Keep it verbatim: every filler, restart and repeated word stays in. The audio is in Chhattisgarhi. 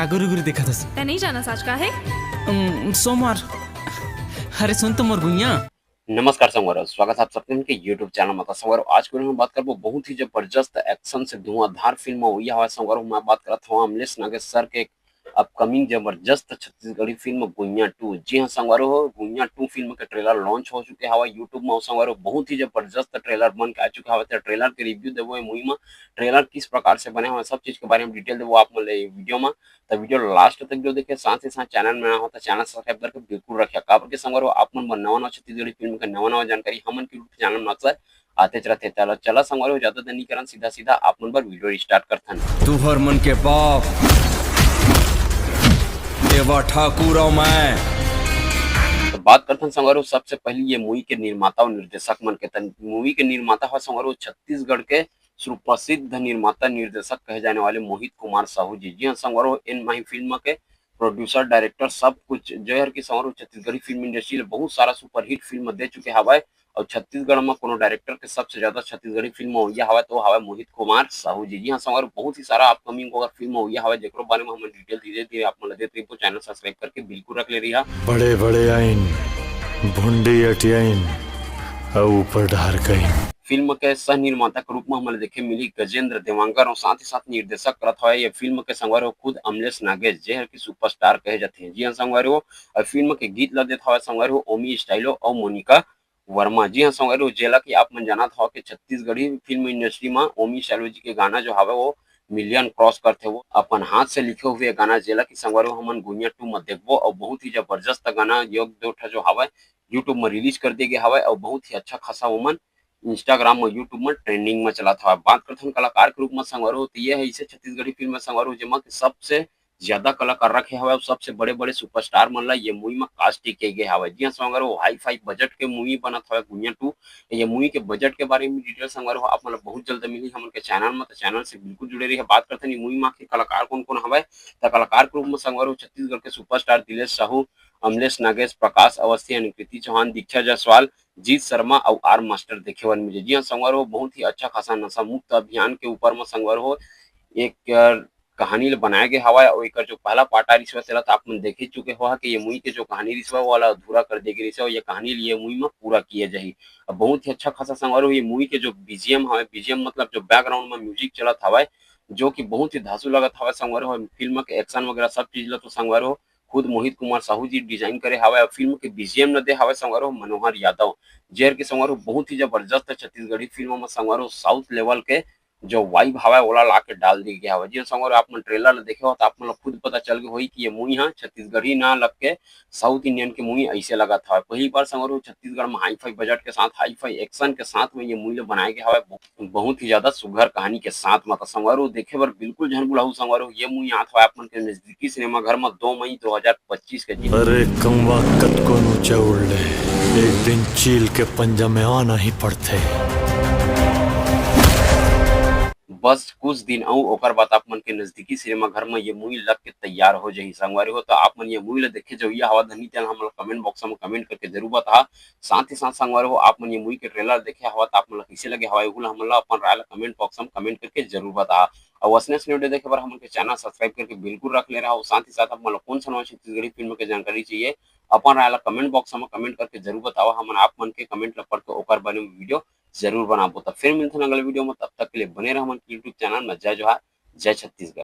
गुरु गुरु देखत हस। तैं नहीं जाना साच का है? उम, सोमवार। अरे सुन तो मोर गुइया। नमस्कार संगवारी हो, स्वागत है आप सबके हमन के YouTube चैनल में। तो संगवारी हो, आज के video में बात करबो बहुत ही जबरदस्त action से धुआंधार फिल्म अवइया हवय संगवारी हो। मैं बात करत हवं अमलेश नागेश सर के एक upcoming जबरदस्त छत्तीसगढ़ी फिल्म गुइया टू। जी हाँ संगवारी हो, गुइया टू फिल्म के trailer launch हो चुके हवय YouTube में। संगवारी हो, बहुत ही जबरदस्त trailer बन के आ चुके हवय। तो trailer के review देबो ये movie में, trailer किस प्रकार से बने हवय, सब चीज के बारे में detail देबो आप मन ला ये video में। तो video last तक जो देखे, साथ ही साथ channel में नवा हो तो channel subscribe करके बिल्कुल रखिया, काबर के संगवारी हो आप मन बर नवा नवा छत्तीसगढ़ी फिल्म के नवा नवा जानकारी हमन के YouTube चैनल में अक्सर आतेच रथे। चला चला संगवारी हो, ज्यादा देर नहीं करन, सीधा सीधा आप मन बर video start करथन। तुहर मन के बाप देवा ठाकुर अउ मैं। तो बात करथन संगवारी हो, सबसे पहले ये movie के निर्माता और निर्देशक मन के। त movie के निर्माता हो संगवारी हो छत्तीसगढ़ के सुप्रसिद्ध निर्माता निर्देशक कहे जाने वाले मोहित कुमार साहू जी। जी हाँ संगवारी हो, एन माही फिल्म के producer, director सब कुछ, जो हर की संगवारी हो छत्तीसगढ़ी फिल्म industry ले बहुत सारा superhit फिल्म दे चुके हवय। और छत्तीसगढ़ में कोनो director के सबसे ज्यादा छत्तीसगढ़ी फिल्म अवइया हवय तो हवय मोहित कुमार साहू जी। जी हाँ संगवारी हो, बहुत ही सारा upcoming अगर फिल्म अवइया हवय जेकरो बारे में हमन detail धीरे धीरे आप मन ला देत रहिबो। Channel subscribe करके बिल्कुल रख ले रहिहा। बड़े बड़े आइन, भुंडी अटियाइन, अउ ऊपर डहार कइन। फिल्म के सह निर्माता के रूप में हमन ला देखे मिली गजेंद्र देवांगन और साथ ही साथ निर्देशक करत हवय ये फिल्म के संगवारी हो खुद अमलेश नागेश, जे हर की superstar कहे जाथे। जी हाँ संगवारी हो, और फिल्म के गीत ला देत हवय संगवारी हो ओमी स्टाइलो और मोनिका वर्मा। जी हाँ संगवारी हो, जेला कि आप मन जानत हव कि छत्तीसगढ़ी फिल्म industry में ओमी स्टाइलो जी के गाना जो हवय वो million cross करथे। वो अपन हाथ से लिखे हुए गाना, जेला कि संगवारी हो हमन गुइया टू में देखबो और बहुत ही जबरदस्त गाना, एक दो ठा जो हवय YouTube में release कर दिए गए हवय और बहुत ही अच्छा खासा ओमन Instagram में, YouTube में trending में चलत हवय। बात करथन कलाकार के रूप में संगवारी हो, तो ये है इसे छत्तीसगढ़ी फिल्म में संगवारी हो, जेमा के सबसे ज्यादा कलाकार रखे हवय और सबसे बड़े-बड़े superstar मन ला ये movie में cast किए गए हवय। जी हाँ संगवारी हो, high-fi budget के movie बनत हवय गुइया टू। ये movie के budget के बारे में detail संगवारी हो आप मन ला बहुत जल्द मिलही हमन के channel में, तो channel से बिल्कुल जुड़े रहिए। बात करथन ये movie में आखिर कलाकार कौन-कौन हवय, तो कलाकार के रूप में संगवारी हो छत्तीसगढ़ के superstar दिलेश साहू, अमलेश नागेश, प्रकाश अवस्थी, यानी कृति चौहान, दीक्षा जायसवाल, जीत शर्मा अउ आर मास्टर देखे बर मिलही। जी हाँ संगवारी हो, बहुत ही अच्छा खासा नशा मुक्त अभियान के ऊपर में संगवारी हो एक, अ, कहानी ल बनाए गे हवय अउ एकर जो पहला part आ रिहिस हवय, तेला त आप मन देख ही चुके हो कि ये movie के जो कहानी रिहिस हवय, वो वाला अधूरा कर दे गे रिहिस हवय, ये कहानी ल ये movie म पूरा किया जाही। अब बहुत ही अच्छा खासा संगवारी हो, ये movie के जो B G M हवय, B G M मतलब जो background म music चलत हवय, जो कि बहुत ही धांसू लगत हवय संगवारी हो। फिल्म के action वगैरह सब चीज ल तो संगवारी हो खुद मोहित कुमार साहू जी design करे हवय। फिल्म के B G M ल दे हवय संगवारी हो मनोहर यादव, जेहर के संगवारी हो बहुत ही जबरदस्त छत्तीसगढ़ी फिल्म म संगवारी हो south level के जो vibe हवय, ओला ला के डाल दिए गए हवय। जी हाँ संगवारी हो, आप मन trailer ल देखे हो, त आप मन ल खुद पता चल गए होही कि ये movie ह छत्तीसगढ़ी ना लग के South Indian के movie ऐसे लगत हवय। पहली बार संगवारी हो, छत्तीसगढ़ में high-fi budget के साथ, high-fi action के साथ में ये movie ल बनाए गए हवय। बहु-, बहुत ही ज्यादा सुघर कहानी के साथ में। त संगवारी हो, देखे बर बिल्कुल झन भुलाहू संगवारी हो, ये movie आत हवय आप मन के नजदीकी सिनेमा घर में दो मई दो हजार पच्चीस के दिन। अरे कौवा कतको ऊंचा उड़ ले, एक दिन चील के पंजा में आना ही पड़थे। बस कुछ दिन अउ ओकर बाद आप मन के नजदीकी सिनेमा घर में ये movie लग के तैयार हो जाही संगवारी हो। तो आप मन ये movie ल देखे जवइया हवा धनी तेन हमन ल comment box में comment करके जरूर बताहा। साथ ही साथ संगवारी हो, आप मन ये movie के trailer देखे हवा त आप मन ल कइसे लगे हवा, एहू ल हमन ल अपन राय ल comment box में comment करके जरूर बताहा। अउ असने असने video देखे बर हमन के channel subscribe करके बिल्कुल रख ले रहा। साथ ही साथ आप मन ल कौन सा नवा छत्तीसगढ़ी फिल्म के जानकारी चाहिए, अपन राय ल comment box में comment करके जरूर बतावा। हमन आप मन के comment ल पढ़ के ओकर बारे में video जरूर बनाबो। त फिर मिलथन अगला video में, तब तक के लिए बने रहा हमन के YouTube channel में। जय जोहार, जय छत्तीसगढ़।